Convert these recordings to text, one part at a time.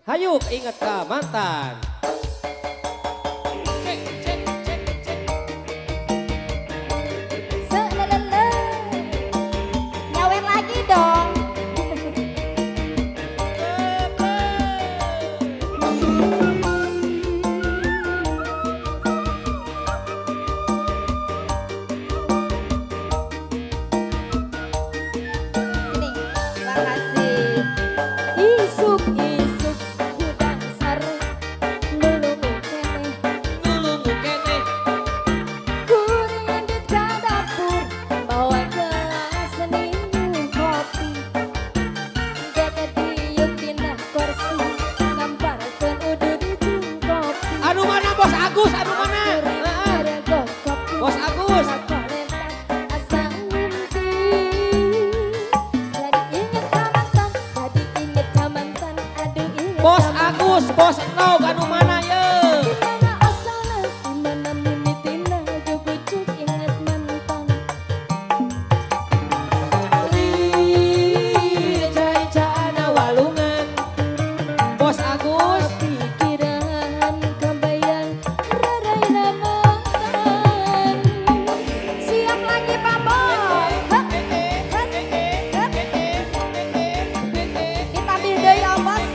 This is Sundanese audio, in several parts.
Hayu inget ka mantan. Cek cek cek cek. Selelele. Nyawer lagi dong. Sini, makasih. Isuk-isuk hudang sare nulungu keneh. Nulungu keneh. Kuring lanjut ke dapur bawa gelas minum kopi. Gede diuk dina kursi ngamparkeun udud jeung kopi. Anu mana Bos Agus? Anu mana? Heeh. Bos Agus. Asa ngimpi. Jadi inget ka mantan, jadi inget ka mantan, aduh inget Bos ka mantan. Agus, Bos Nog anu mana ye? Di mana asalna, di mana mimitina, ujug-ujug inget mantan. Ih, cai caana walungan. Bos Agus. Pikiran kebayang raraina mantan. Siap lagi, Pak Bos. Hup, hup, hup. Ditambil deui ya, Bos.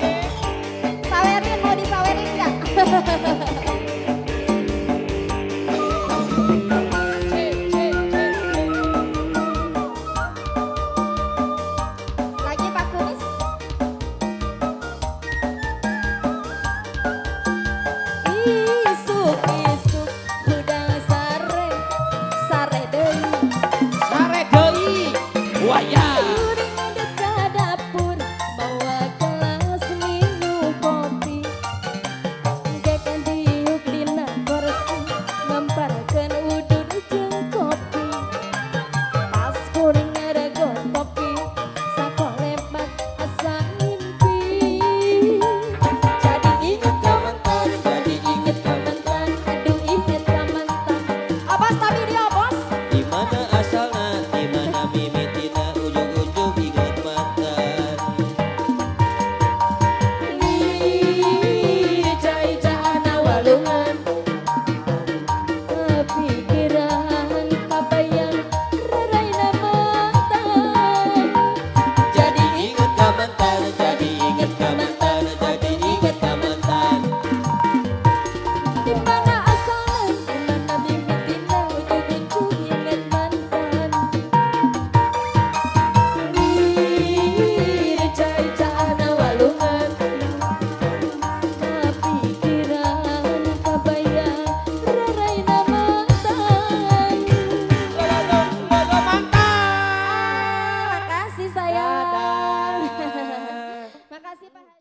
Sawerin, mau disawerin nggak? Cek cek cek cek. Lagi, Pak Kumis. Isuk-isuk hudang sare, sare deui. Sare deui. Waya. Kuring ngudut ka dapur bawa gelas minum kopi. Gekan diuk dina kursi ngamparkeun udud jeung kopi. Pas kuring ngaregot kopi sakolepat asa ngimpi. Jadi inget ka mantan, jadi inget ka mantan, aduh inget ka mantan. Awas tapi dia, Bos. Di mana asalna, di mana mimitina, ujung-ujung inget mantan. Ih, cai caana walungan. Kepikiran kabayang raraina mantan. Jadi inget ka mantan, jadi inget ka mantan, jadi inget ka mantan. Di mana asalna, di mana mimitina, ujug-ujug inget mantan. Ih, cai caana walungan. Kepikiran kabayang raraina mantan. Lolo, lolo mantan. Makasih, sayang. Dadah. Makasih, Pak.